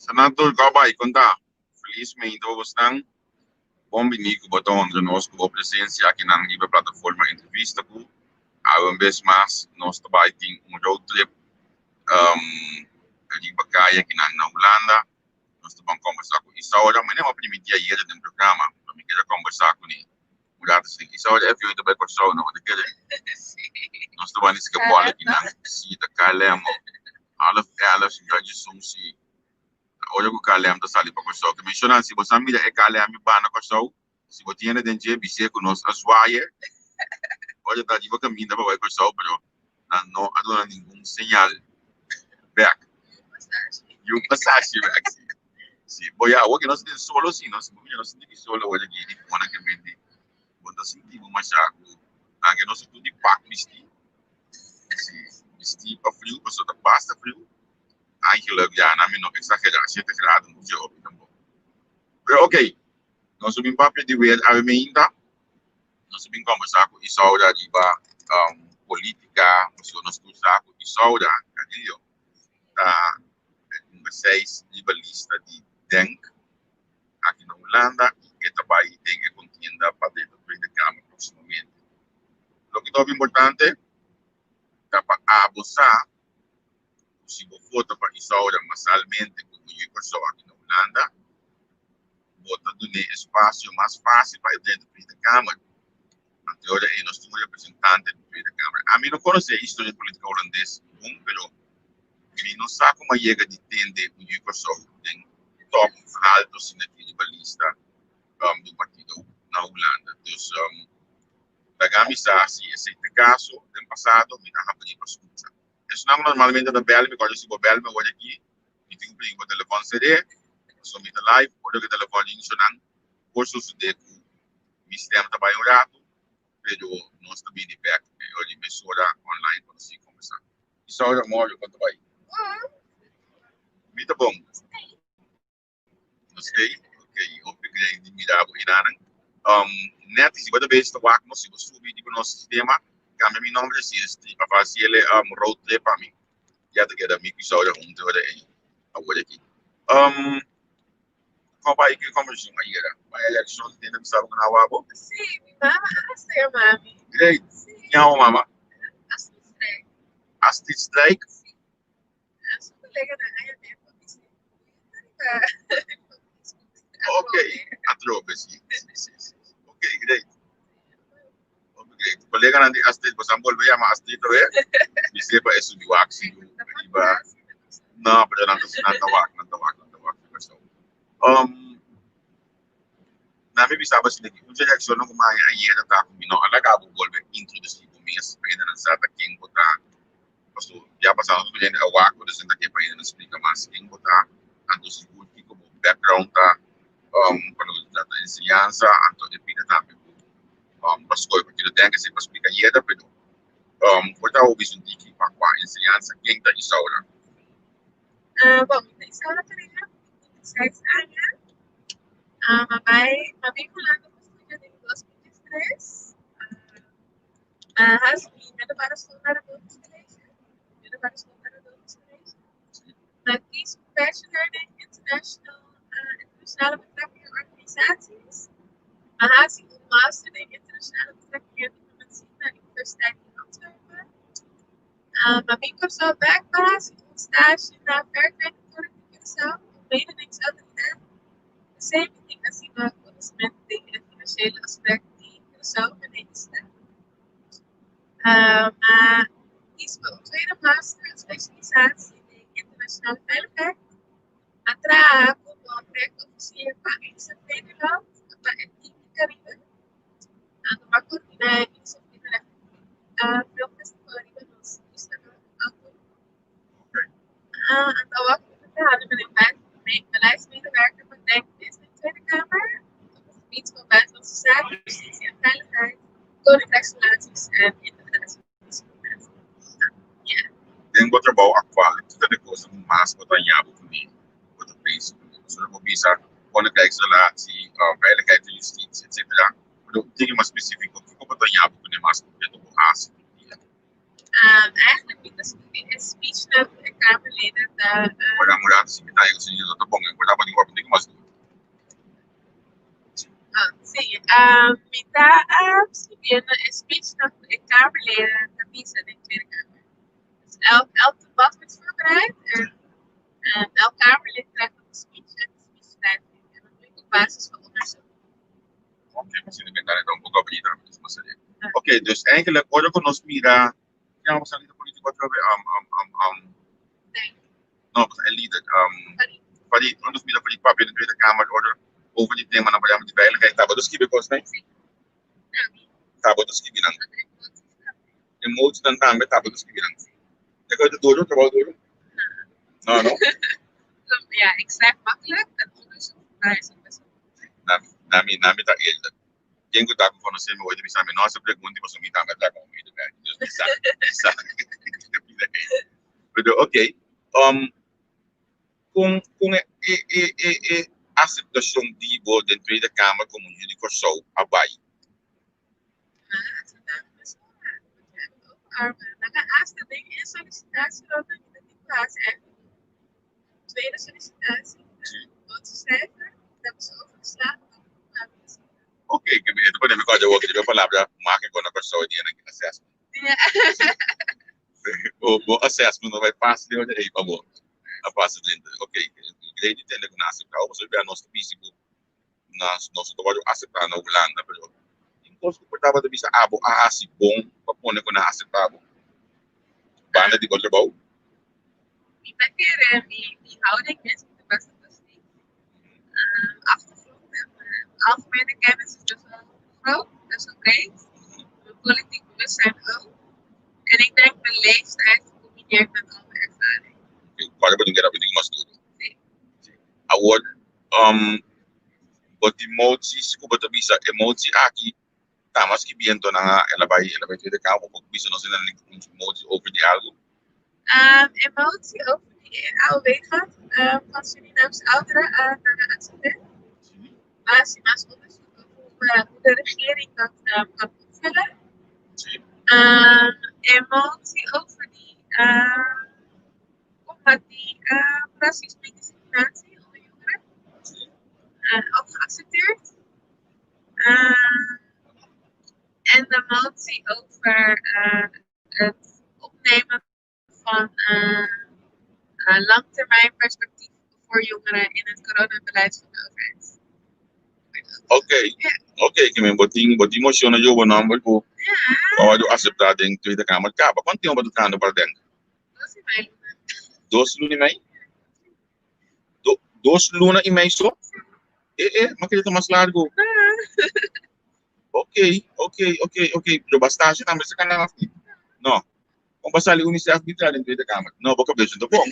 Sanan tur ku a bai konta. Felis meinta pa bosnan. Bon bini ku bo ta honra nos ku bo presensia akinan riba e plataforma Entrevista ku awe un bes mas nos ta bai tin un road trip riba kaya akinan na Hulanda. Nos ta ban kombersá ku Isaura. Mi a primintí ayera den programa, pero mi keda kombersá kuné un rato asina. Isaura, e avion ta bai Kòrsou, no? Bo ta kere? Nos ta ban di Schiphol akinan. Sí, ta KLM. Half elf, señora Djisum, sí. Ora ku KLM ta sali pa Kòrsou. Ke menshonan, si bo sa mira e KLM i banda Kòrsou, si bo tin hende den dje, bis'é ku nos a zwaye. Ora ta riba kaminda pa bai Kòrsou, pero nan no a duna ningun señal bèk. Yu pasashi bèk, si. Si, bo ya, awor ke nos den solo si, nos bo mira nos sinti ki solo awor aki di pone ke mente bo ta sinti bo masha ku anke nos tur di pak bisti. Si, bisti pa friu, pasobra ta basta friu. Eigenlijk, ya, na mi no exagera, 7 graden hoef je op tampoco. Pero ok, nos a bin papia di weer awe meinta. Nos a bin conversa cu Isaura riba um, politica, pasobra nos tur sa cu Isaura Carrillo ta e number 6 riba lista di Denk aki na Hulanda y e ta bay den e contienda pa den de Tweede Kamer proximamente. Loke ta hopi importante ta pa abo sa ku si bo vota pa Isaura masalmente ku un yu Kòrsou aki na Hulanda, bo ta dun'é espasio mas fásil pa e drenta Tweede Kamer. Anto e ora ei nos tin un representante di Tweede Kamer. Ami no konosé e historia polítika hulandes bon, pero mi no sa komo a yega di tende un yu Kòrsou den tòp haltu asina aki riba lista di un partido na Hulanda. Dus laga mi sa si esei ta e kaso. Den pasado mi ta habrí pa skucha. Esnan normalmente ta bel mi, kòrda si bo bel mi awor aki, mi tin ku bringa bo telefòn seré, pasobra mi ta live, ora ku e telefòn ring sonan, por sosodé ku mi stem ta bai un ratu, pero nos ta bini bèk e ora di mesora online pa nos sigui kombersá. Isaura, amor, kon ta bai? Mi ta bon. Nos stay? Ok, hopi grei di mira bo enanan. Net si bo ta bezig ta wak nos, si bo subi riba nos sistema, cambia mi nomber si es pa fasi el road trip pa mi. Ya ta keda mi cu Isaura hunto ora ei awor aki. Con bai cu e conversacion ayera? Bai eleccion tin ta bisa bo cu na awa bo? Si, mi mama a hasta yama mi. Great. Si. Ken awa mama? Astrid Strijk. Astrid Strijk? Si. Su coleganan a yam'é pa bisa Ok, atrobe, si, si, si, si. Ok, great. Ok, great. Coleganan di Astrid, boso a bolbe yama Astrid oe? Bis'é pa e subi wak si riba. No, pero nan ta, nan ta wak, nan ta wak, nan ta wak riba show. Na mi bisa bo asina ki un dje reaccionnan ku mi haña ayera ta ku mi no a laga bo bolbe introduci bo mes pa hende nan sa ta ken bo ta. Paso ya pasá nos tur hende a wak ku ta ke pa hende nan splika mas ken bo ta, anto sigur kiko bo background ta pa loke ta trata enseñansa, anto e bida tambe ku bo a skohe pa kilo den esei pa splika yeda, pero por ta hopi su diki pa kua enseñansa ken ta Isaura? Bon, mi ta Isaura Pereira, mi tin 26 aña. Mi a bai, mi a bin Hulanda pa studia den 2013. A hasi mi middelbare school na Radulphus College. Middelbare school na Radulphus College. Mi a kies un bachelor den international, internationale betrekkingen en organisaties. Mi a hasi un master den internationale betrekkingen en diplomatie na Universiteit di Antwerpen. Mi a bin Kòrsou bèk pa hasi un stage na Fairtrade Authority Curaçao, un mededingingsautoriteit. P'esei mi tin asina konosementu den e finansiële aspèkt di Curaçao pa den isla. Mi a kies pa un tweede master, un spesialisatie den internationale veiligheid. Mi a traha komo projectofficier pa UNICEF Nederland, pa e team di Caribe. Anto mi a koordiná e UNICEF Nederland Filmfestival riba nos islanan Aruba. Anto awor mi ta traha na beleidsmedewerker pa Denk is den Tweede Kamer op het gebied van buitenlandse zaken, justitie en veiligheid, koninkrijksrelaties en integratie van discriminatie. Ja. Den bo trabou aktual, kiko ta e kosnan ku mas bo ta haña bo kuné, bo ta pensa kuné? Pasobra bo bisa koninkrijksrelatie, veiligheid en justitie, etcetera. Pero tin mas spesífiko, kiko bo ta haña bo kuné mas konkreto bo hasi tur dia? Eigenlijk mi ta skirbi e speechnan ku e. Kamerleden ta. Ora un rato si mi ta yega señor no ta bon, e por ta bo tin mas duro. Ah, sí, mi ta scribiendo e speech nog e Kamerleden ta bisa den Tweede Kamer. Dus elk debat wordt voorbereid en elk Kamerlid krijgt een speech en de speech schrijf ik. En dat doe ik op basis van onderzoek. Oké, misschien ik ben daar un poco abrida, dus mas serio. Oké, dus eigenlijk ora ku nos mira, ja, we zijn niet de politiek wat we Nee. No, e lider, Farid. Farid, ora nos mira Farid papia den Tweede Kamer, ora over die tema na por di veiligheid, taba skibi kos, nee? Sí. Nou, Taba skibi nan. Dat emoties tambe. Emotie dan tambe taba skibi nan. Ik uit het duro, trabalho duro? No, no. Ja, ik schrijf makkelijk en onderzoek voor mij is ook best wel makkelijk. Na mi ta eerlijk. Ken ku ta konosé mi hoy bisa mi no hasi pregunta pasobra mi tambe ta komo medewerker. Dus mi sa, mi sa. Pero oké, kon e aceptacion di bo den Tweede Kamer komo yu di Kòrsou a bai? Nou, het is vandaag best wel raar. Want je hebt omarmen. Nou, hasta den e sollicitatieronde, mi ta tin ku hasi eigenlijk een tweede sollicitatie. Motie schrijven. Dat hebben ze overgeslagen. Maar Oké, ke mi e pone mi kòrda awor ku e palabra mágiko na Kòrsou di e assessment. Bo assessment no bai fásil ora ei pa bo. A pasa dentro. Oké, great di tende ku nan aseptá. Pasobra bia nos ta bisa ku nos no ta wòrdu aseptá na Hulanda, pero tin kos ku por tabata bisa abo a hasi bon pa pone ku nan aseptá bo. Banda di bo trabou. Mi ta kere mi houding is best wel positief. Achtergrond en mijn algemene kennis is best wel groot, best wel breed. Mijn politiek bewustzijn ook. En ik denk mijn leeftijd gecombineerd met al mijn ervaring. Para bo tin keda bo tin mas duro. Sí. Awor, bo tin moties ku bo ta bisa e motie aki ta mas skibiendo nan a el a bai Tweede Kamer of bisa nos un motie over di algo. E motie over die AOW gaat van Surinaamse ouderen naar de AZB. Maar si mas onderzoek over hoe de regering dat kan opvullen. E motie over die combat die racisme en discriminatie onder jongeren. Ook geaccepteerd. En de motie over het opnemen van langtermijn perspectief voor jongeren in het coronabeleid van de overheid. Oké, ke men bo tin moshon na bo nòmber ku pa aseptá den Tweede Kamer. Kaba, kuantu tempu bo ta trahando pa den? 2 i mei luna. 2 luna i mei? 2 luna i mei so? Eh, ma ku mas largu. Oké. Pero bo stage tambe bo a kana af? No. Kon bo a sali UNICEF bin traha den Tweede Kamer? No, bo kabes no bon.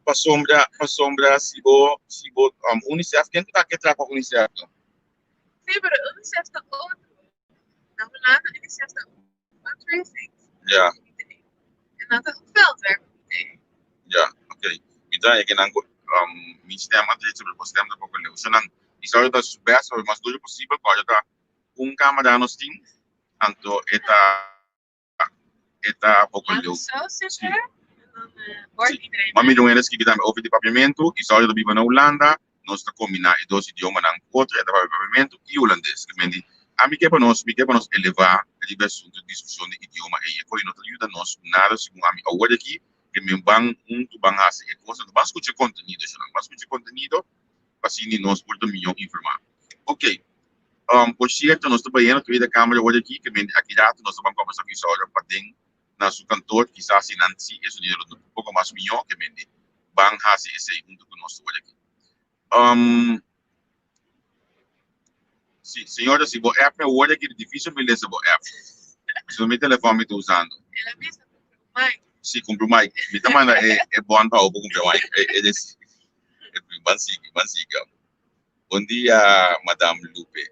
Pasobra si bo UNICEF, ken ta ku traha pa UNICEF? No? Sí, pero UNICEF ta otro. Na Hulanda UNICEF ta fundraising. En dat is ook veldwerkcomité. Ja, oké. Mi ta ku nan mi stem a drecha, pero stem ta poko leu. So nan, i ta best mas duro posibel, ku ta un kamera nos tin, anto e ta poko Laat leu. het zo zitten. En dan hoort iedereen. Ma mi don e skibi tambe over di papiamentu, i sou biba na Hulanda, nos ta kombiná e dos idiomanan ku otro, e ta papia papiamentu i hulandes. Ke men di, ami ke pa nos, mi ke pa nos elevá riba asuntu diskushon di idioma ei. E kos no ta yuda nos nada segun ami awor aki, ke men ban huntu ban hasi e kos, ban skucha kontenido, ban skucha kontenido, pa asina nos por ta mihó informá. Ok. Por sierto, nos ta bayendo Tweede Kamer awor aki, ke men aki rato nos ban kombersá ku Isaura paden na su kantor, kisas si nan si e sonido un poko mas mihó, ke men di ban hasi esei huntu ku nos awor aki. Si, señora, si bo app me awor aki, difísil mi lesa bo app. Si mi telefòn mi ta usando. El a bisa kumpra un mic. Si, kumpra un mic. Mi ta manda e bon pa bo kumpra mic. E, ban sigui, ban sigui. Bon dia, Madame Lupe.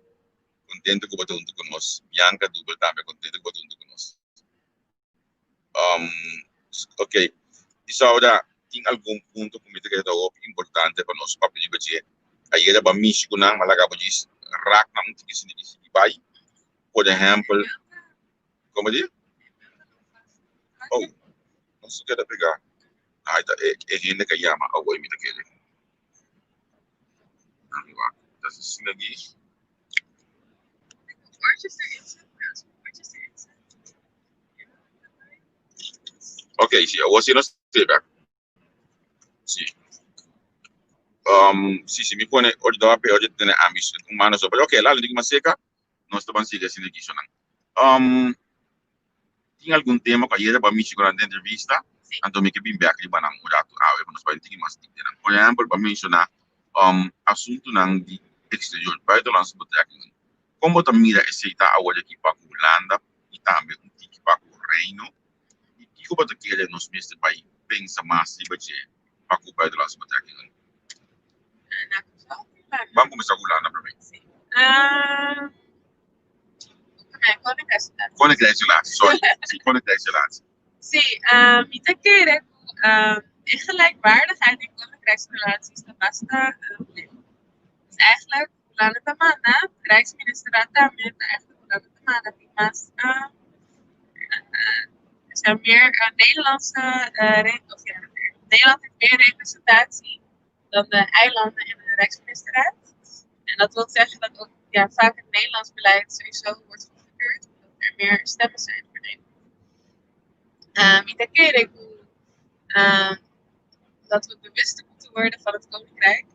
Kontentu ku bo ta huntu ku nos. Bianca Dubel tambe, kontentu ku bo ta huntu ku nos. Ok. Isaura, tin algun punto ku mi ta kere importante pa nos papia riba dje? Ayera b'a mishi ku nan, ma laga bo djis rak nan un tiki sinti sigui bai. Por ehèmpel, kon di? Oh. Nos ta keda pegá. Ai ta e e hende ka yama awor mi ta kere. Ami wak. Ta asina aki. Oortjes erin zetten. Maar als ik oortjes erin zet. Ok, si, awor si nos ta bek. Si. Um, si, si mi pone ocho dòp e ocho tene ami un mano so. Pero ok, lalo di mas seca, nos ta ban sigui asina aki sonan. Um, tin algun tema ku ayera bo a mishi ku nan den entrevista, anto mi ke bin bek riba nan un ratu awe pa nos bai un tiki mas dip den nan. Por ehempel, bo a menshoná um, asuntunan di exterior, buitenlandse betrekkingen. Kon bo ta mira esei ta awor aki pa ku Hulanda i tambe un tiki pa ku Reino? I kiko bo ta kere nos mester bai pensa mas riba dje pa ku buitenlandse betrekkingen? Na Kòrsou of Hulanda? Ban kuminsá ku Hulanda promé. Sí. Ah, nee, Koninkrijksrelatie. Koninkrijksrelatie, sorry. Sí, Koninkrijksrelatie. Sí, ah, mi ta kere ku ah, e gelijkwaardigheid in Koninkrijksrelaties ta basta ah, Dus eigenlijk, Hulanda ta manda, Rijksministerraad tambe, ta eigenlijk Hulanda ta manda tin mas ah, er zijn meer ah, Nederlandse, eh, of ja, Nederland heeft meer representatie dan de eilanden in de Rijksministerraad. En dat wil zeggen dat ook ja, vaak het Nederlands beleid sowieso wordt goedgekeurd, omdat er meer stemmen zijn voor Nederland. Mi ta kere ku dat we bewuster moeten worden van het Koninkrijk.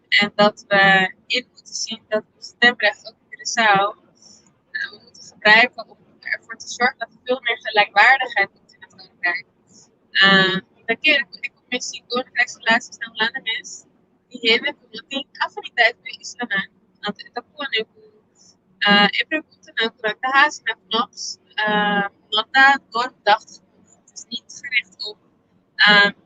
En dat we in moeten zien dat ons stemrecht ook in Curaçao we moeten gebruiken om ervoor te zorgen dat er veel meer gelijkwaardigheid komt in het Koninkrijk. Mi ta kere ku e Commissie Koninkrijksrelaties na Hulanda mes tin hende ku no tin afiniteit ku e islanan. Anto e ta pone ku e preguntanan ku nan ta hasi na Knops no ta doorbedacht genoeg. Het is niet gericht op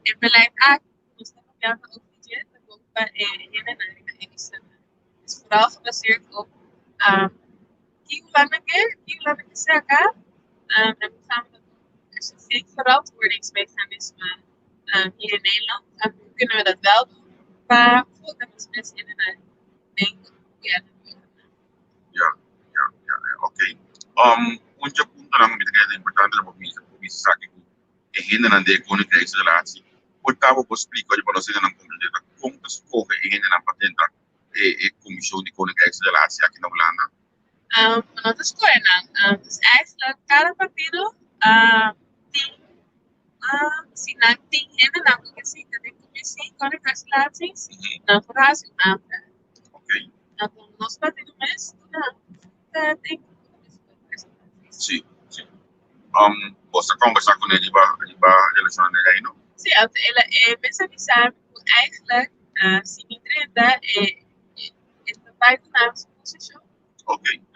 e beleid aki ku nos ta papiando over di dje, ta bon pa e hendenan riba e islanan. Het is vooral gebaseerd op ki Hulanda ke, ki Hulanda ke saka en hoe gaan we dat doen. Er zit geen verantwoordingsmechanisme hier in Nederland. En hoe kunnen we dat wel doen? Maar bijvoorbeeld dat ons mensen in en denken, ja, dat doen we. Ja, oké. Un dje puntonan ku mi ta kere ta importante ta bo bisa, bo bisa esaki ku e hendenan den e koninkrijksrelatie por ta bo por splika pa nos hendenan komprende ta kon ta skohe e hendenan pa drenta e e komishon di koninkrijksrelatie aki na Hulanda. No ta skohe nan. Dus eigenlijk kada partido tin si nan tin hendenan ku ke sinta den komisie koninkrijksrelaties, nan por hasi un aanvraag. Anto nos partido mes nan ta den komisie koninkrijksrelaties. Si, si. Bo sa kombersá kuné riba riba relashon den Reino? Si, anto el a e mes a bisa mi ku eigenlijk si mi drenta e e ta bai duna mi su posishon.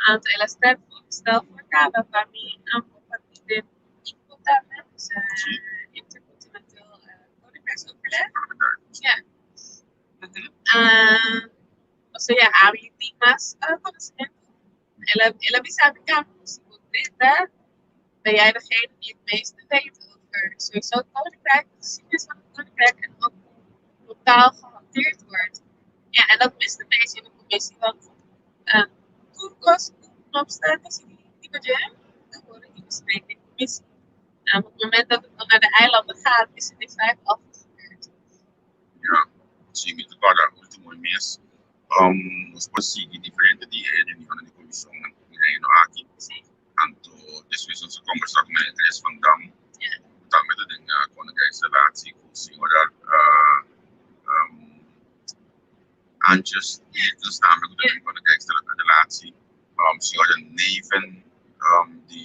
Anto el a stel stel voor kaba pa mi compartí den ICO tambe, dus Intercontinental Koninkrijksoverleg. Ja. Osea ja, ami tin mas konosementu. El a el a bisa mi kaba ku si bo drenta ben jij degene die het meeste weet over sowieso het Koninkrijk, de geschiedenis van het Koninkrijk en ook hoe lokaal gehanteerd wordt. Ja, en dat mist een beetje in de commissie, want toen koos opstaan, die die budget, dan worden die bespreken in de commissie. En op het moment dat het dan naar de eilanden gaat, is het in feite al goedgekeurd. Ja, si, mi ta kòrda último mes nos por sigui diferente di e reunionnan di komishonnan ku Reino aki. Anto despues nos a kombersá ku meneer Chris van Dam, ku tambe ta den Koninkrijksrelatie ku señora Antjes Diertens tambe ku ta den Koninkrijksrelatie, señora Neven di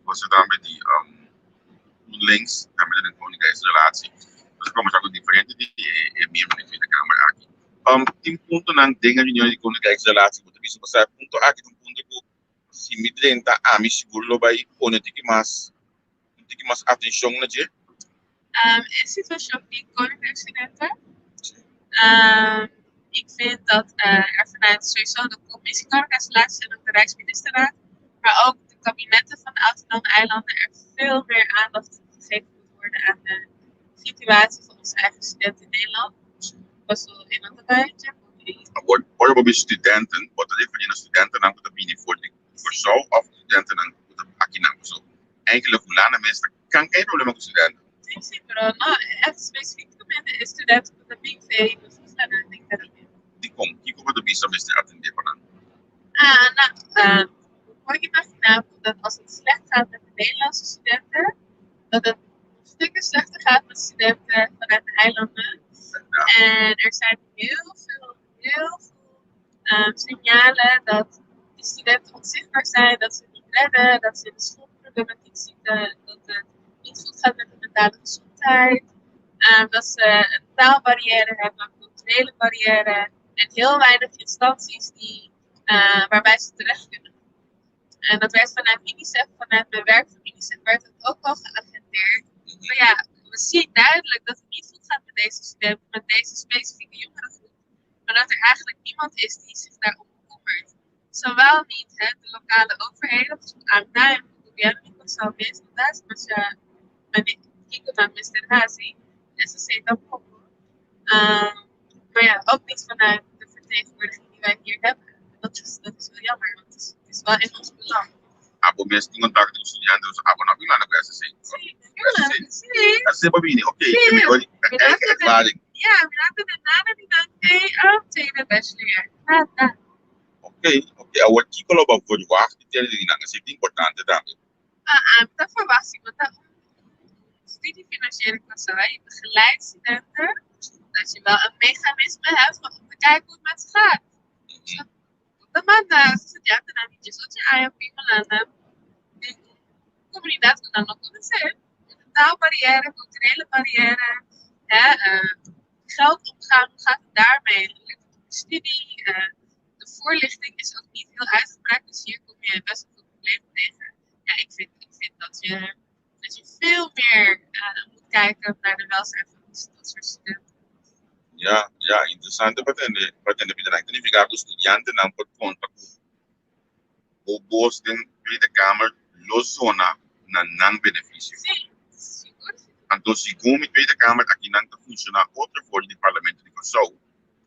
cosa tambe di GroenLinks tambe ta den Koninkrijksrelatie. Nos a kombersá ku diferente di e miembronan di Tweede Kamer aki. Tin puntonan den e reunion di Koninkrijksrelatie ku ta bisa bo sa e punto aki ta un punto ku si mi drenta ami sigur lo bai pone un tiki mas un tiki mas atencion na dje. E situacion di Koninkrijksstudenten. Ik vind dat er vanuit sowieso de commissie Koninkrijksrelaties en ook de Rijksministerraad, maar ook de kabinetten van de autonome eilanden er veel meer aandacht gegeven moet worden aan de situatie van onze eigen studenten in Nederland. Paso e no ta bai dje hopi. Awor, ora bo bisa studenten, bo ta referí na studentenan ku ta bini for di Kòrsou òf studentenan ku ta aki na Kòrsou? Eigenlijk Hulanda mes ta. Kan e problema ku studenten. Sí, sí, pero no, echt specifiekamente e studenten ku ta bin fe nos islanan den Caribe. Dikon? Kiko bo ta bisa mester atendé pa nan? Ah, nou, bo por imaginá ku dat als het slecht gaat met de Nederlandse studenten, dat het nog stukken slechter gaat met studenten vanuit de eilanden. En er zijn heel veel, heel veel signalen dat die studenten onzichtbaar zijn, dat ze het niet redden, dat ze in de schoolproblematiek zitten, dat het niet goed gaat met de mentale gezondheid, dat ze een taalbarrière hebben, een culturele barrière en heel weinig instanties die, waarbij ze terecht kunnen. En dat werd vanuit UNICEF, vanuit mijn werk van UNICEF, werd het ook al geagendeerd. Maar ja, we zien duidelijk dat het niet goed gaat met deze studenten, met deze specifieke jongerengroep. Maar dat er eigenlijk niemand is die zich daarom bekommert. Zowel niet, hè, de lokale overheden, dus AMDA en gobierno zo mes, dat is kiko nan mester hasi, SSC tampoco. Maar ja, ook niet vanuit de vertegenwoordiging die wij hier hebben. Dat is wel jammer, want het is wel in ons belang. Abo mes tin kontakto ku studiante, dus abo no a bin ku SSC. Sí, sí, sí. SSC pa bini, oké. Mi eigen ervaring. Ja, mi no a nada di nan tweede bachelorjaar. Nada. Oké. Awor kiko lo bo verwacht di tende di nan? Esei ta importante tambe. Ah, ah, dat verwacht ik, want dat studiefinanciering kan zo. Je begeleidt studenten, dat je wel een mechanisme hebt om te kijken hoe het met ze gaat. De manda studiantenan di 18 aña bin Hulanda, den komunidat ku nan no konosé, een taalbarrière, culturele barrière, hè, geld omgaan, hoe gaat het daarmee? Lukt het op de studie? De voorlichting is ook niet heel uitgebreid, dus hier kom je best wel veel problemen tegen. Ja, ik vind dat je veel meer moet kijken naar de welzijn van dat soort studenten. Ja, interesante pa tende bida. Ta nifiká ku studiantenan por konta ku bo bos den Tweede Kamer lo zona na nan benefisio. Sí, sigur. Anto, segun mi, Tweede Kamer akinan ta funshoná otro for di Parlamento di Kòrsou.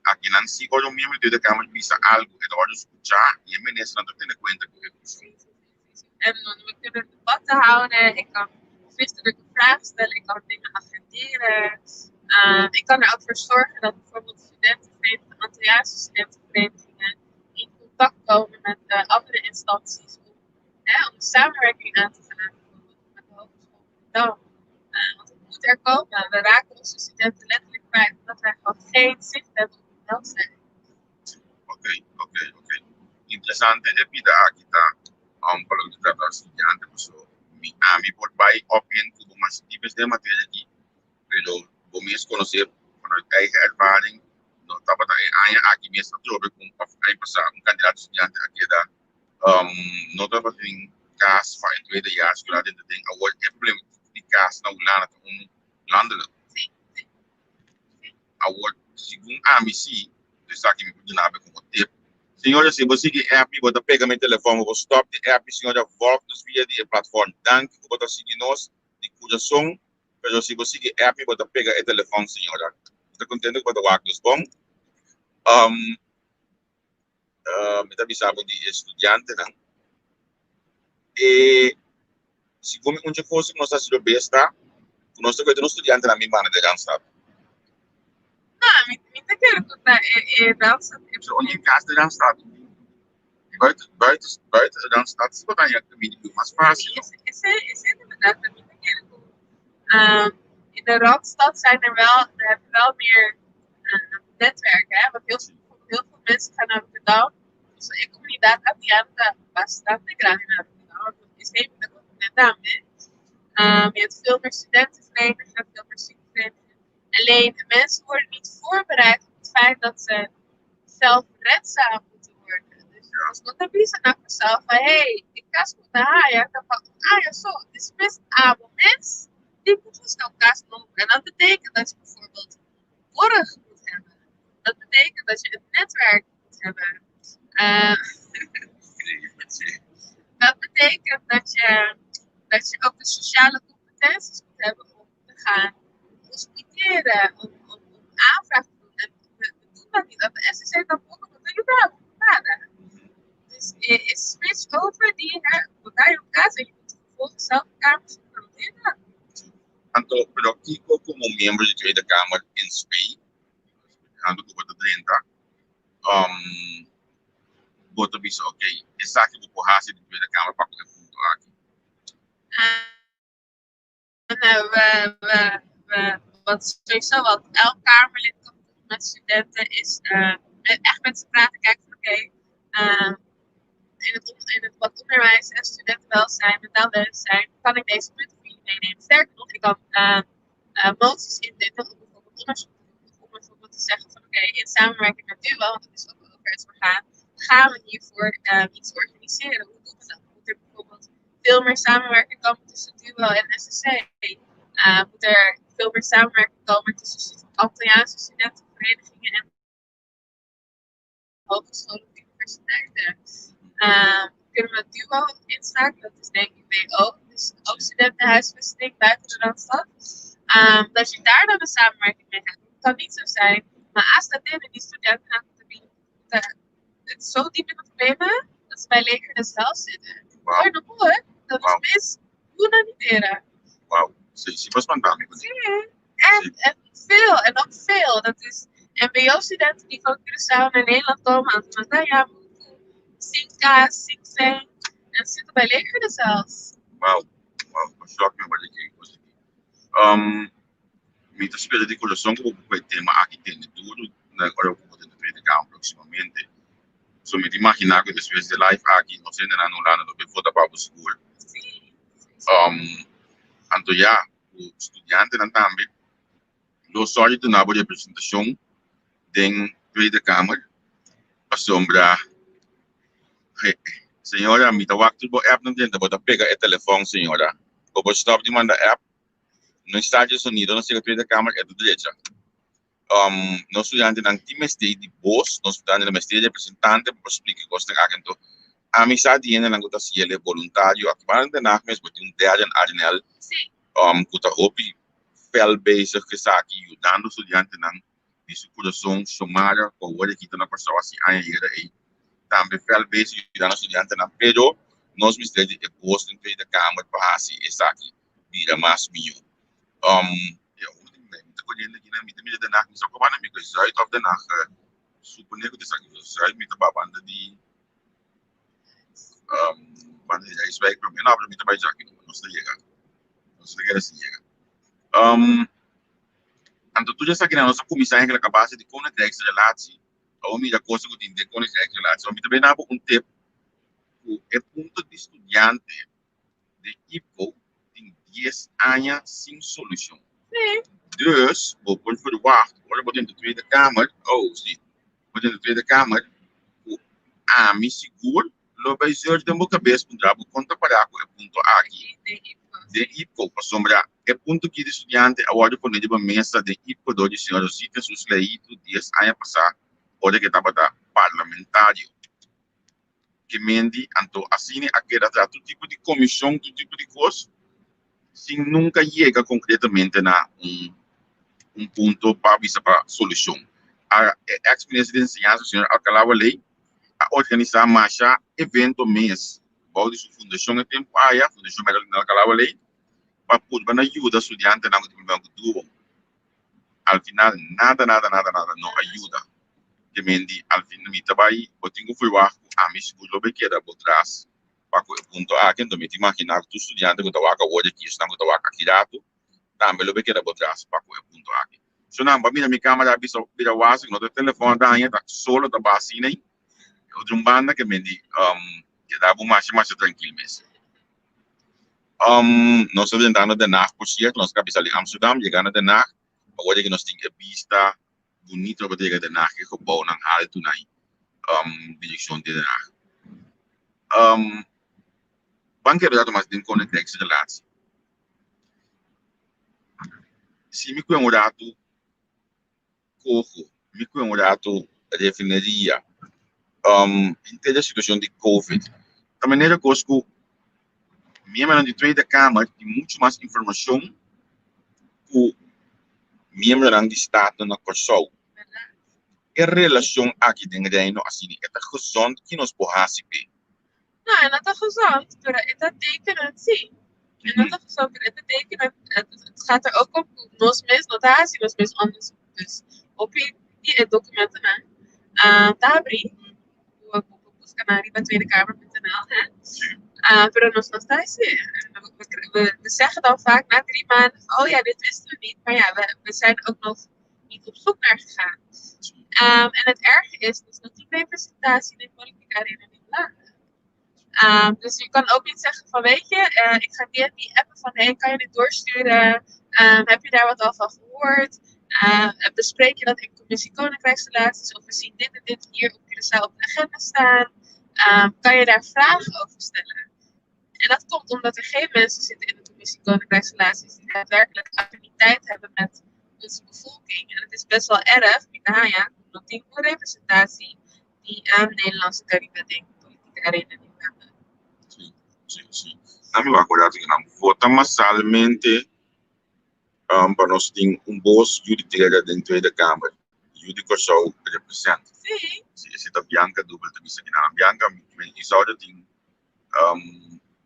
Akinan si ora un miembro di Tweede Kamer bisa algu, e ta wòrdu skuchá i e ministernan ta tene kuenta ku e. Sí. En dan we kunnen debatten houden, ik kan schriftelijke vragen stellen, ik kan dingen agenderen. Ik kan er ook voor zorgen dat bijvoorbeeld studentenverenigingen, Antilliaanse studentenverenigingen, in contact komen met andere instanties om, hè, om de samenwerking aan te gaan, bijvoorbeeld met de Hogeschool Rotterdam. Want het moet er komen. We raken onze studenten letterlijk kwijt omdat wij gewoon geen zicht hebben op hun welzijn. Oké. Interesante e bida aki ta pa loke ta trata studiante, paso mi ami por bai op in ku bo mas dieper den materia aki, pero bo mes konosé vanuit eigen ervaring, no tabata e aña aki mes atrobe ku òf aña pasá un kandidato studiante a keda no tabatin kas pa e tweede jaar escolar den den awor e problema di kas na Hulanda ta un landelijk. Sí, sí. Awor, segun ami si, esaki mi por duna bo komo tip. Señora, si bo sigui app, bo ta pega mi telefòn, bo stòp di app, señora, volg nos via di e platform. Danki ku bo ta sigui nos di kurason, pero si bo sigui app, bo ta pega e telefòn, señora. Ta kontentu ku bo ta wak nos bon. Mi ta bisa bo di studiantenan. E segun mi, un kos ku nos ta hasiendo bes ta, ku nos ta kohe nos studiantenan mi banda di Randstad. No, mi ta kere konta e Randstad. So, un kas di Randstad. Buiten de Randstad, si bo ta kaminda mas fásil. Sí, is inderdaad. Mi ta kere ku in de Randstad zijn er wel, we hebben wel meer netwerken. Hè? Want heel veel mensen gaan naar Rotterdam. Dus e komunidat antiano ta bastante grandi na Rotterdam. Is even de continent hè. Je hebt veel meer studentenverenigingen, veel meer studieverenigingen. Alleen de mensen worden niet voorbereid op het feit dat ze zelfredzaam moeten worden. Dus als no ta bisa na jezelf van: hey, ik kas ku haya, ta pa un aña so. Despues abo mes tin ku buska un kas nobo. En dat betekent dat je bijvoorbeeld borg moet hebben. Dat betekent dat je een netwerk moet hebben. Dat betekent dat je ook de sociale competenties moet hebben om te gaan hospiteren, om aanvraag te doen. En we doen dat niet. Dat de SSC tampoco no te ayuda, nada. Dus is switch over die, hè, naar je elkaar en je moet vervolgens zelf een kamer zoeken. Wat doe je dan? Anto, pero kiko komo miembro di Tweede Kamer in spe, ando ku bo ta drenta, bo ta bisa, ok, esaki bo por hasi den Tweede Kamer pa ku e punto aki? Nou, we, wat sowieso wat elk Kamerlid kan doen met studenten is echt met ze praten, kijken van oké, in het wat onderwijs en studentenwelzijn, mentaal welzijn, kan ik deze punten voor jullie meenemen. Sterker nog, ik kan moties indienen om bijvoorbeeld onderzoek te doen, om bijvoorbeeld te zeggen van oké, in samenwerking met DUO, want dat is ook een overheidsorgaan, gaan we hiervoor iets organiseren. Hoe doen we dat? Moet er bijvoorbeeld veel meer samenwerking komen tussen DUO en SSC? Moet er veel meer samenwerking komen tussen Antilliaanse studentenverenigingen en hogescholen of universiteiten? Kunnen we DUO inschakelen? Dat is denk ik WO, dus ook studentenhuisvesting buiten de Randstad. Dat je daar dan een samenwerking mee gaat doen. Het kan niet zo zijn, maar als binnen die studenten het zo diep in de problemen dat ze bij Leger des Heils zitten. Wow. Dat is mis. Unanimeren. Wow. Si, si, was man daarmee. Sí. En veel, en ook veel. Dat is MBO-studenten die van Curaçao naar Nederland komen. Nou ja, Sinka, Sing en zitten bij Leger des Heils. Wow, shock me wat ik was. Mi ta spera di kurason ku e tema aki tende duru na ora ku den Tweede Kamer próksimamente. So mi ta imaginá ku despues di live aki, no sé na Hulanda, lo vota pa sigur. Anto ya, studiantenan tambe lo sòru duna bo representashon den Tweede Kamer pasobra señora, mi ta wak bo app no bo ta pega e telefòn, señora. Bo por stòp di manda app. No está de sonido na Tweede Kamer e derecha. Nos studiantenan tin mester di bos, nos studiantenan mester representante pa splika kos aki. Anto, ami sa di hendenan ku ta hasié voluntario. Aki ban Den Haag mes, tin un derde Arnel ku ta hopi fel bezig ku esaki, yudando studiantenan di su kurason. Xiomara, ku awor aki ta na Kòrsou hasi aña yera ei. Tambe fel bezig yudando studiantenan, pero nos mester di e bos den Tweede Kamer pa hasi esaki bira mas mihó. Ja, mi ta koriendo aki na mi ta mira Den Haag, mi sa ku banda mi ku Zuid of Den Haag, suponé ku ta esaki Zuid, mi ta ba banda di banda di Rijswijk, pero mi no, pero mi ta bai djaki, nos ta yega. Nos ta kere si yega. Anto tur esakinan nos a kuminsá eigenlijk a base di koninkrijksrelatie. Awor mira kos ku tin den koninkrijksrelatie. Mi ta bai duna bo un tip ku e punto di studiante di IPKO tin 10 aña sin solushon. Dus, bo por verwacht, ora bo den de Tweede Kamer, oh, si, bo den de Tweede Kamer, ku ami sigur lo bai zeur den bo kabes puntra bo kon ta pará ku e punto aki den IPKO. Pasobra e punto aki di studiante a wòrdu pone riba mesa den IPKO dor di señor Rosita Sus Leito 10 aña pasá ora ku e tabata parlamentario. Ke mendi anto asina a keda traha tur tipo di komishon, tur tipo di kos, sin nunka yega konkretamente na un punto pa bisa pa solushon. A e eks minister di enseñansa, señor Alcalá Waley, a organisá masha evento mes bou di su fundashon e tempu aya, Fundashon Merelyn Alcalá Waley, pa purba na yuda studiantenan ku tin problema ku duo. Al final nada, nada, nada, nada no a yuda. Ke mendi al fin mi ta bai bo tin ku verwagt ku ami sigur lo bai keda bo tras pa ku e punto aki. Anto mi ta imaginá ku tur studiante ku ta wak awor aki, esnan ku ta wak aki ratu, tambe lo bai keda bo tras pa ku e punto aki. So nan pa mira mi kamera a bisa bira wasi ku no ta telefòn daña, ta solo ta basa asina ei. Otro un banda ke mendi keda bo masha masha trankil mes. Nos ta drentando Den Haag, por cierto, nos a cabe sali Amsterdam, yega na Den Haag, awor di nos tin e bista bunito pa yega Den Haag, e gebouwnan haltu na direccion di Den Haag. Ban kere rato mas den koninkrijksrelatie. Si mi kue un rato coho, mi kue un rato refineria, henter e situacion di Covid, ta manera cos cu miembronan di Tweede Kamer tin mucho mas informacion cu miembronan di Staten na Kòrsou. E relacion aki den Reino asina e ta gezond? Ki nos por haci p'e? No, e no ta gezond, pero e ta tekenend, sí. En dat is zo te tekenen. Het gaat er ook om nos mes no ta hasi nos mes onderzoek. Dus hopi di e documentonan ta habrí ku bo buska nan riba tweedekamer.nl hè. Pero nos no ta hasi. We zeggen dan vaak na 3 maanden van: "Oh ja, dit wisten we niet." Maar ja, we zijn ook nog niet op zoek naar gegaan. En het erge is dus dat die representatie in de politieke arena niet belangrijk. Dus je kan ook niet zeggen van: weet je, ik ga die en die appen van: hey, kan je dit doorsturen? Heb je daar wat al van gehoord? Bespreek je dat in commissie Koninkrijksrelaties? Of we zien dit en dit hier op Curaçao op de agenda staan. Kan je daar vragen over stellen? En dat komt omdat er geen mensen zitten in de commissie Koninkrijksrelaties die daadwerkelijk affiniteit hebben met onze bevolking. En het is best wel erg, ja, omdat die representatie die aan Nederlandse Cariben den politieke arena niet hebben. Si. Ami a korda ku nan vota masalmente pa nos tin un bos yu di tera den Tweede Kamer. Yu di Kòrsou represent. Si, esei ta Bianca Dubel ta bisa ku Bianca Isaura tin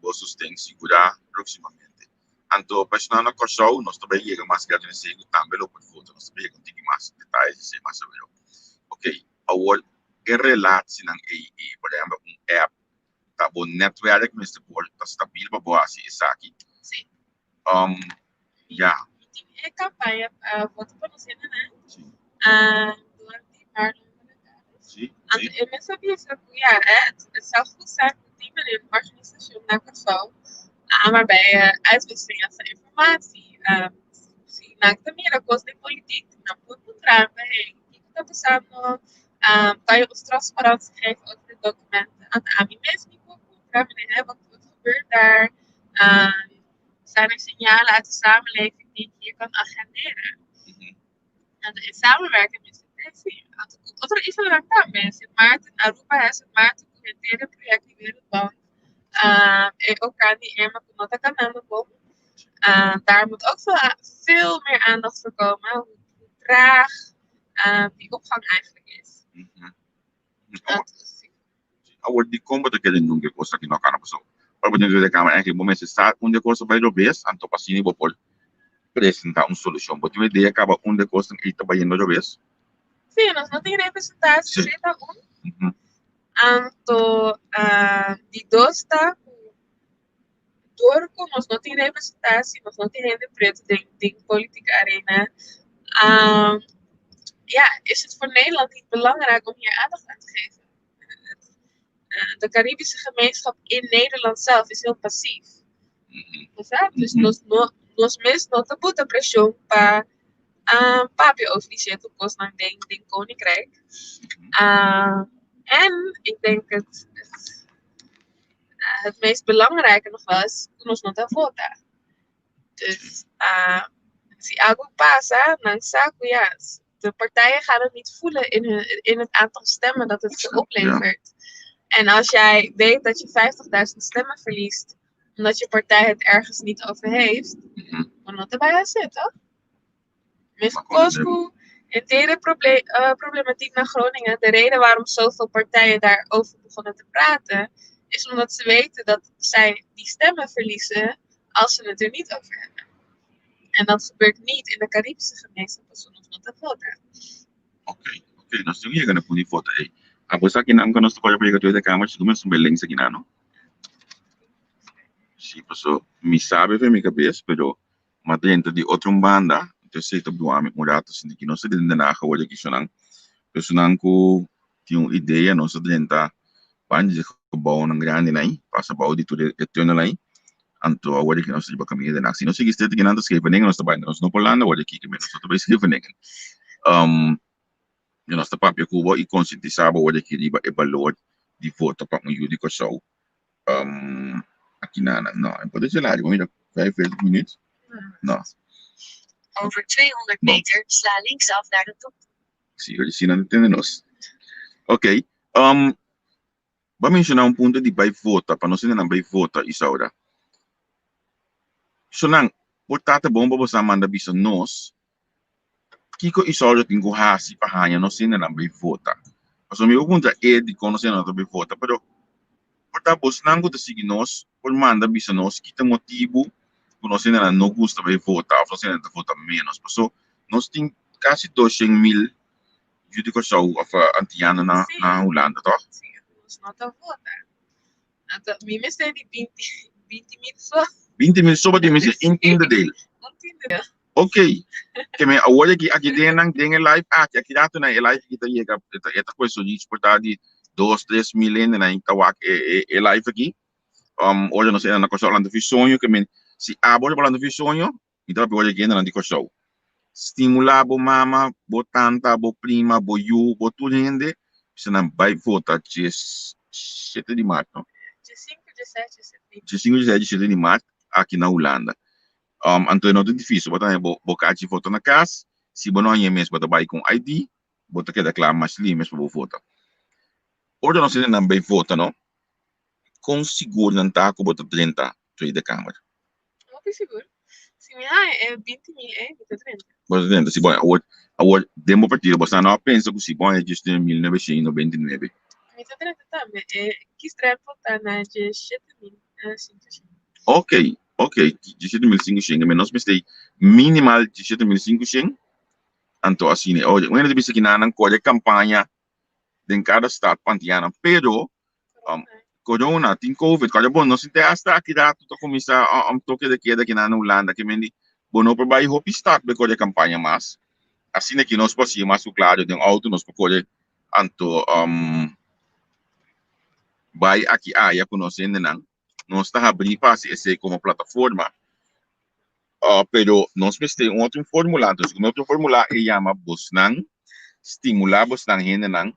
bo sosten sigurá próksimamente. Anto, pa na Kòrsou, nos tambe yega mas grandi na tambe lo por vota, nos tambe yega un mas detaye, esei mas saber. Ok, awor, e relatienan ei, por ehèmpel, un app, ta bo netwerk mester por ta stabiel pa bo hasi esaki. Ja. E kampaña Vota pa Nos Hendenan. Door die Marlon. En mensen hebben ook, ja, hè, het zou goed zijn op die manier een organisatie na Kòrsou, waarbij je uitwisseling van informatie, si nan ta mira kos di politiek, nan por puntra: "Hey, kiko ta pasando? Kan je ons transparantie geven over de documenten?" En ami mes mi por puntra: "Meneer, wat gebeurt daar? Zijn er signalen uit de samenleving die ik hier kan agenderen?" En in samenwerking met de Otro islanan tambe, Sint Maarten, Aruba, Sint Maarten, henter proyekto di Wereldbank. En ook aan die Irma no ta kanando bon. Daar moet ook veel, veel meer aandacht voor komen. Hoe traag die opvang eigenlijk is. Dat is Awor di kon bo ta kere nunka kos aki no kana paso. Pa den Tweede Kamer eigenlijk momento sta unda kos ta bai robes, anto pa asina bo por presentá un solushon. Bo tin idea kaba unda kos ta bayendo robes? Sí, nos no tin representatie, ta un. Anto, di dos ta, door ku nos no tin representatie, nos no tin hende pretu den politieke arena. Ja, is het voor Nederland niet belangrijk om hier aandacht aan te geven? De Caribische gemeenschap in Nederland zelf is heel passief. Dus nos, no, nos mes no ta buta preshon pa papia over die zetel nan den koninkrijk. En ik denk het meest belangrijke nog wel is nos no ta vota. Dus si algo pasa, dan saco, ja, de partijen gaan het niet voelen in het aantal stemmen dat het ze oplevert. En als jij weet dat je 50.000 stemmen verliest, omdat je partij het ergens niet over heeft, dan moet erbij zitten. Met Cosco, in problematiek naar Groningen, de reden waarom zoveel partijen daarover begonnen te praten, is omdat ze weten dat zij die stemmen verliezen als ze het er niet over hebben. En dat gebeurt niet in de Caribische gemeenschap als we nos no ta vota. Ok, nos tin ku yega na punto di vota ei. Abo sa ku nan nos por yega Tweede Kamer, si nos un links aki no. Si, paso mi sabe fe mi kabes, pero ma dentro di otro banda, entonses ta duami un ratu sinti ku nos den Den Haag awor aki sonan. Personan ku tin un idea, nos drenta banda di gebouw grandi nei, pasa bou di tur e tunnel ei. Anto awor ku nos riba kaminda Den Haag. Si nos sigui steeds ku nan ta Scheveningen, nos ta bai, nos no por landa awor aki, nos ta bai Scheveningen. E nos ta papia ku bo i konsientisá bo awor aki riba e balor di vota pa un yu di Kòrsou. Aki na no, e por ser mira, 45 minuut. No. Over 200 meter, sla linksaf naar de top. Si, si nan tende nos. Ok. Bo a menshoná un punto di bai vota, pa nos nan bai vota, Isaura. So nan, por ta bon pa bo manda bisa nos, kiko Isaura tin ku hasi pa haña nos nan bai vota. Paso mi punta e di kon nos nan bai vota, pero por ta bosnan ku ta sigui nos, por manda bisa nos, ki ta motibu. ku nos hendenan no gusta bai vota òf nos hendenan ta vota ménos. Paso nos tin kasi 200.000 yu di Kòrsou òf antiano na na Hulanda, tòg? Sí, nos no ta vota. Anto mi mester di 20 20.000 so. 20.000 so pa di mester un tiende deel. Un tiende deel. Ok. Ke men awor aki aki den nan den e live aki aki rato nan e live aki ta yega e ta e ta koe zoiets por ta di dos tres mil hende nan ta wak e e e live aki. Ora nos era na Kòrsou lanta fi soño ke men si abo ta lanta fi soño mi ta papia ora ki hendenan di Kòrsou. Stimulá bo mama, bo tanta, bo prima, bo yu, bo tur hende bisa nan bai vota djes shete di mart no? Dje sinku, dje seis, dje sete. Dje sinku, dje seis, dje shete di mart aki na Hulanda. Anto e no ta difícil, bo ta haña bo bo kachi vota na kas, si bo no haña mes bo ta bai ku un ID, bo ta keda kla mas lihé mes pa bo vota. Ora nos hendenan bai vota no, kon sigur nan ta ku bo ta drenta Tweede Kamer? Hopi sigur. Si mi haña e 20.000 ei, mi ta drenta. Bo ta drenta, si bo awor, awor den bo partido bo sa no a pensa ku si bo haña djis den 1999. Mi ta drenta tambe. E kiesdrempel ta na dje 7.500. Ok, ok, 17.500, me nos mester minimal 17.500, anto asina. Oye, un hende ta bisa ki nan nan kore kampaña den kada stad pa antiana, pero corona, tin covid, kòrda bon, nos sinti hasta aki rato ta kuminsá toke de keda aki nan na Hulanda, ke men di bo no por bai hopi stad pa kore kampaña mas, asina ki nos por hasi mas ku klaro den outo nos por kore anto bai aki aya ku nos hendenan, nos ta habrí pa hasi esei komo plataforma, pero nos mester un otro formula, entonces un otro formula e yama bosnan stimulá bosnan hendenan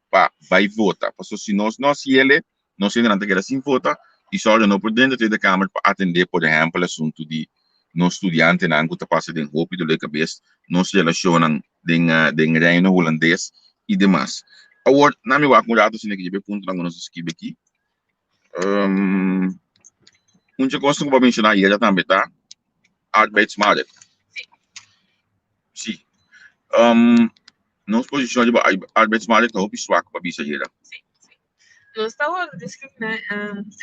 pa bai vota, pasobra si nos no hasi ele, nos hendenan ta keda sin vota i sòru no por drenta Tweede Kamer pa atendé por ehèmpel asuntu di nos studiantenan ku ta pasa den hopi dolor di kabes, nos relashonnan den den Reino Hulandes i demas. Awor, na mi wak un ratu asina ke djebe puntonan ku nos a skibi aki. Un dje kos ku bo a menshoná ayera tambe ta arbeidsmarkt. Sí. Nos posishon riba arbeidsmarkt ta hopi swak pa bisa ayera. Sí, sí. Nos ta worden discrimineerd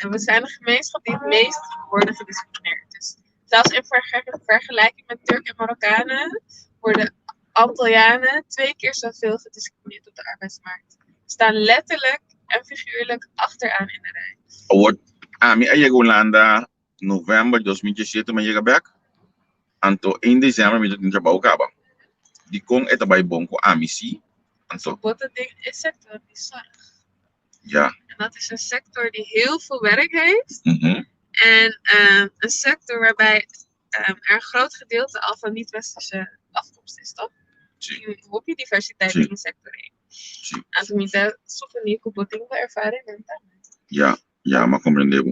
en we zijn een gemeenschap die het meest worden gediscrimineerd. Dus zelfs in vergelijking met Turken en Marokkanen worden Antillianen twee keer zoveel gediscrimineerd op de arbeidsmarkt. We staan letterlijk en figuurlijk achteraan in de rij. Awor, ami a yega Hulanda november 2017 mi a yega bek, anto 1 december mi ta tin trabou kaba. Dikon e ta bai bon ku ami si? Anto. Bo ta den e sector di zorg. Ja. En dat is een sector die heel veel werk heeft. En een sector waarbij er een groot gedeelte al van niet-westerse afkomst is, toch? Sí. Tin hopi diversiteit Sí. den e sector ei. Sí. Anto mi ta suponí ku bo tin bo ervaringnan tambe. Ja, ja, m'a komprendé bo.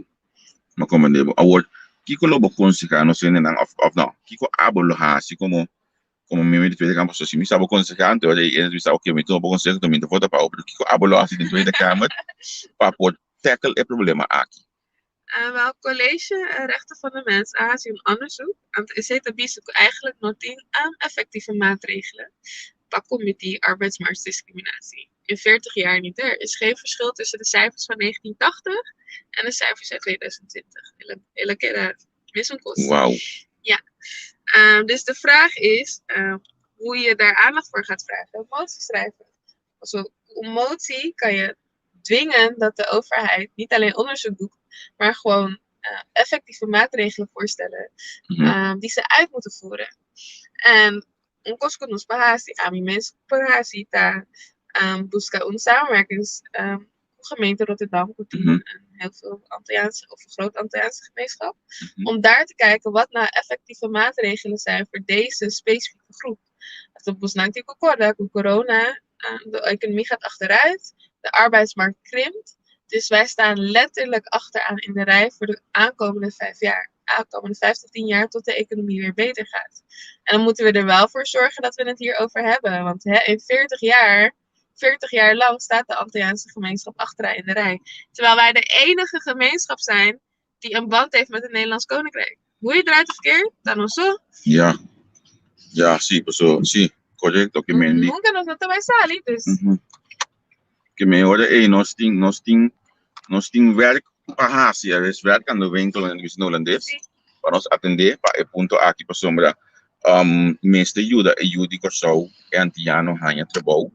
M'a komprendé bo. Awor, kiko lo bo konsehá nos hendenan òf òf no, kiko abo lo hasi komo komo miembro di Tweede Kamer? Pasobra si mi sa bo konsehá, anto ora ei mi sa, oke, mi tuma bo konseho, anto mi ta vota pa bo. Pero kiko abo lo hasi den Tweede Kamer pa por tackle e problema aki? Wel, College Rechten van de Mens a hasi un onderzoek, anto esei ta bisa ku eigenlijk no tin effectieve maatregelen pa kombatí arbeidsmarktdiscriminatie. In 40 jaar niet. Er is geen verschil tussen de cijfers van 1980 en de cijfers uit 2020. El a keda mesun kos. Wauw. Ja. Dus de vraag is hoe je daar aandacht voor gaat vragen. Een motie schrijven. Also, een motie kan je dwingen dat de overheid niet alleen onderzoek doet, maar gewoon effectieve maatregelen voorstellen die ze uit moeten voeren. En un kos ku nos por hasi, ami mes por hasi, ta buska un samenwerkings ku gemeente Rotterdam, ku tin een heel veel Antilliaanse of een groot Antilliaanse gemeenschap, om daar te kijken wat nou effectieve maatregelen zijn voor deze specifieke groep. Want op nos tin ku korda ku corona, de economie gaat achteruit, de arbeidsmarkt krimpt. Dus wij staan letterlijk achteraan in de rij voor de aankomende 5 jaar. Aankomende 5 tot 10 jaar tot de economie weer beter gaat. En dan moeten we er wel voor zorgen dat we het hierover hebben. Want hè, in 40 jaar, 40 jaar lang staat de Antilliaanse gemeenschap achteraan in de rij. Terwijl wij de enige gemeenschap zijn die een band heeft met het Nederlands Koninkrijk. Hoe je het draait of keert, dan of zo. Ja, sí, paso, sí, korekto, ke men di. Nunka nos no ta bai sali, dus. Ke men ora ei nos tin werk pa hasi, er is werk aan de winkel in het holandes. Pa nos atendé pa e punto aki pasobra mester yuda e yu di Kòrsou, e antiano haña trabou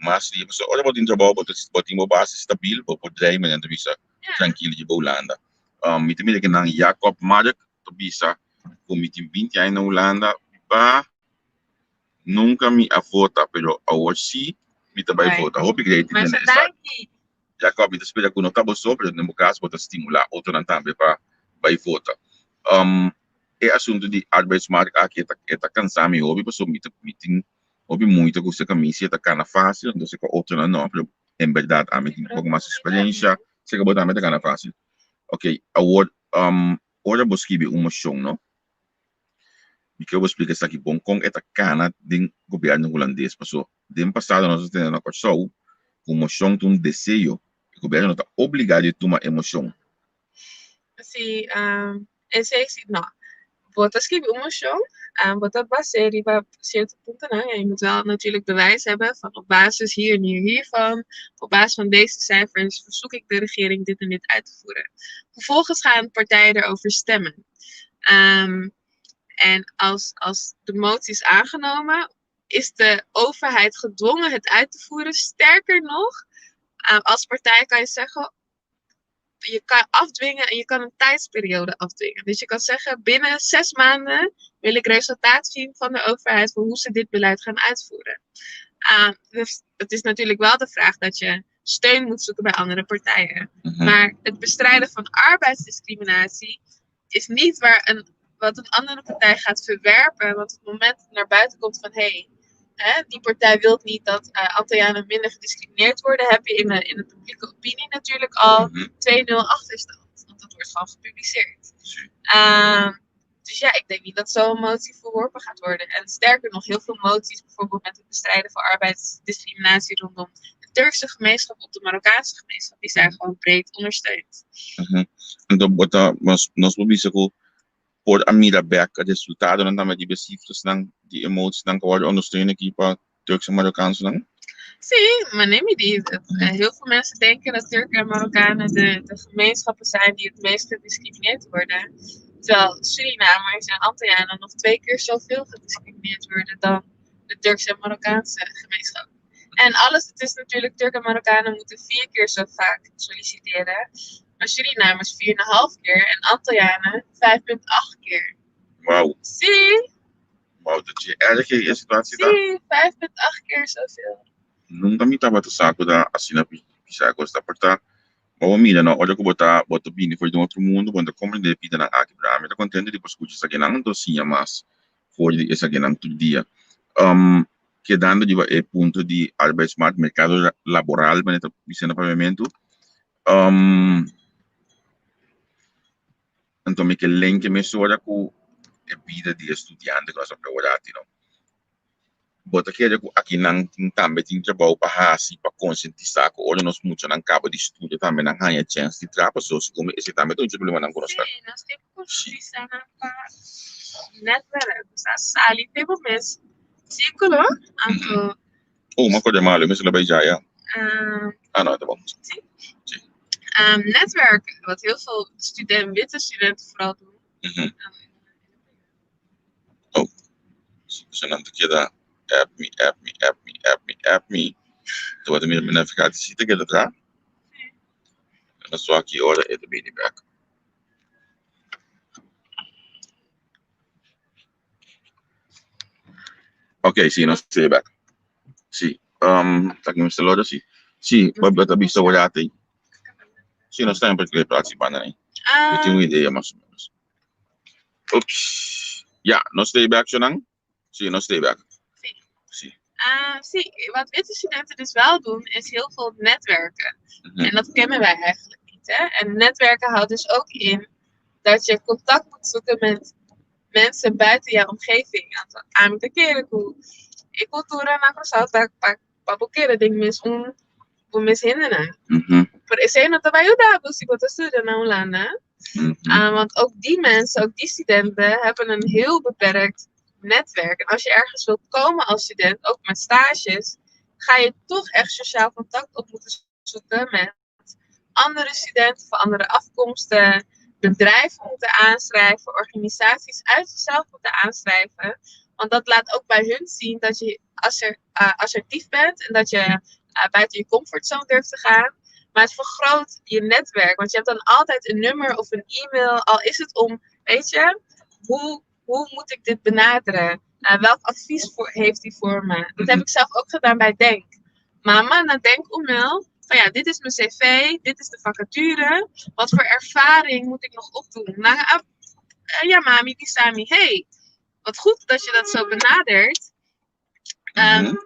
mas lihe. Pasobra ora bo tin trabou bo ta bo tin bo base stabil, bo por drei manera ta bisa trankil riba Hulanda. Mi ta mira kinan Jacob Mark ta bisa ku mi tin 20 aña na Hulanda ba nunka mi a vota pero awor si mi ta bai vota. Hopi great di tende esaki. Jacob, mi ta spera ku no ta bo so, pero den bo kas bo ta stimulá otronan tambe pa bai vota. E asuntu di arbeidsmarkt aki e ta kansa mi hopi pasobra mi ta mi tin hopi moeite ku seka mi si e ta kana fásil anto seka otronan no, pero en bèrdat ami tin un poko mas eksperensha, seka bo tambe ta kana fásil. Oke, awor ora bo skibi un moshon no, Mi ke bo splika esaki bon kon e ta kana den gobièrnu hulandes paso den pasado nos a tende na Kòrsou ku moshon ta un deseo e gobièrnu no ta obligá di tuma e moshon. Si esei si no bo ta skibi un moshon bo ta bas'é riba sierto puntonan en je moet wel natuurlijk bewijs hebben van op basis hier en hier hiervan op basis van deze cijfers verzoek ik de regering dit en dit uit te voeren. Vervolgens gaan partijen erover stemmen. Um, en als, als de motie is aangenomen, is de overheid gedwongen het uit te voeren. Sterker nog, als partij kan je zeggen, je kan afdwingen en je kan een tijdsperiode afdwingen. Dus je kan zeggen, binnen 6 maanden wil ik resultaat zien van de overheid voor hoe ze dit beleid gaan uitvoeren. Dus het is natuurlijk wel de vraag dat je steun moet zoeken bij andere partijen. Maar het bestrijden van arbeidsdiscriminatie is niet wat een andere partij gaat verwerpen. Want het moment dat het naar buiten komt van hé, hey, die partij wil niet dat Antillianen minder gediscrimineerd worden, heb je in de publieke opinie natuurlijk al 2-0 achterstand. Want dat wordt gewoon gepubliceerd. Dus ja, ik denk niet dat zo'n motie verworpen gaat worden. En sterker nog, heel veel moties, bijvoorbeeld met het bestrijden van arbeidsdiscriminatie rondom de Turkse gemeenschap of de Marokkaanse gemeenschap, die zijn gewoon breed ondersteund. Anto bo ta nos por bisa ku por a mira bèk resultadonan tambe di e sifrasnan di e motiesnan ku a wòrdu ondersteund aki pa Turkse en Marokkaanse? Sí, maar neem je die. Heel veel mensen denken dat Turken en Marokkanen de gemeenschappen zijn die het meest gediscrimineerd worden. Terwijl Surinamers en Antillianen nog twee keer zoveel gediscrimineerd worden dan de Turkse en Marokkaanse gemeenschap. En alles, het is natuurlijk, Turken en Marokkanen moeten vier keer zo vaak solliciteren. Maar Surinamers 4,5 keer en Antillianen 5,8 keer. Wauw. Zie? Wauw, dat is erg e situatie ta. Sí, 5,8 keer zoveel. Nunka mi tabata sa ku ta asina pisá kos ta portá. Ma bo mira no, ora ku bo ta bini for di un otro mundu, bo no ta komprendé e pidanan aki. Pero ami ta kontento di por skucha esakinan, anto siña mas for di esakinan tur dia. Kedando riba e punto di arbeidsmarkt, merkado laboral, manera ta bisa na papiamentu. Anto mi ke lenke mesora ku e bida di e studiante ku nos a prepará no. Bo ta kere ku akinan tin tambe tin trabou pa hasi pa konsientisá ku ora nos muchanan kaba di studia tambe nan haña chèns di traha pasobra segun mi esei tambe ta un dje problemanan ku nos ta. Sí, nos tin ku konsientisá nan pa netwerk, osea sali te bo mes sírkulo, anto. Oh, mi a kòrda malu, mi mester a bai djaya. Ah no, ta bon. Sí. Sí. Netwerk, wat heel veel studenten, witte studenten vooral doen. Oh, so nan ta keda app mi, app mi, app mi, app mi, app mi. Ta wak mi navigatie si ta keda tra. Na so aki ora e ta bini bek. Ok, si, nos ta bek. Si, ta ki Mr. Loro, si. Si, bo ta bisa ora ate. Si, nos ta en parkeerplaats banda ahí. Mi tin un idea mas o menos. Oeps. Ja, nos ta bek, Shonan? Si, nos ta bek. Sí. Si. Ah, sí, wat witte studenten dus wel doen, is heel veel netwerken. En dat kennen wij eigenlijk niet. Hè? En netwerken houdt dus ook in dat je contact moet zoeken met mensen buiten jouw omgeving. Anto, ami ta kere ku e kultura na Kòrsou ta pa bo kere den mes un bo mes hendenan. Pero esei no ta bai yuda bo si bo ta studia na Hulanda. Ah, want ook die mensen, ook die studenten, hebben een heel beperkt netwerk. En als je ergens wilt komen als student, ook met stages, ga je toch echt sociaal contact op moeten zoeken met andere studenten van andere afkomsten. Bedrijven moeten aanschrijven, organisaties uit jezelf moeten aanschrijven. Want dat laat ook bij hun zien dat je assertief bent en dat je buiten je comfortzone durft te gaan. Maar het vergroot je netwerk, want je hebt dan altijd een nummer of een e-mail, al is het om, weet je, hoe moet ik dit benaderen? Welk advies heeft hij voor me? Dat heb ik zelf ook gedaan bij Denk. Mama, naar Denk e-mail. Van ja, dit is mijn cv, dit is de vacature. Wat voor ervaring moet ik nog opdoen? Nou, ja, mami, die Sami, hey, wat goed dat je dat zo benadert.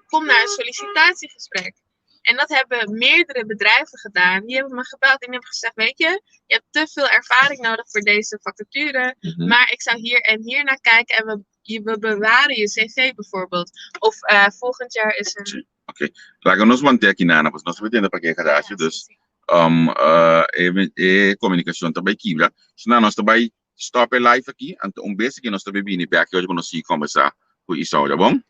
Kom naar een sollicitatiegesprek. En dat hebben meerdere bedrijven gedaan. Die hebben me gebeld en die hebben gezegd: "Weet je, je hebt te veel ervaring nodig voor deze vacature. Maar ik zou hier en hier naar kijken en we bewaren je cv bijvoorbeeld." Of volgend jaar is een... Oké, laga nos manter aki na, nos ta tende pa e garage, dus e komunikashon ta bai kibra. So na nos ta bai stop e live aki, anto un bes ku nos ta bini bèk, ku nos kombersá ku Isaura, bon?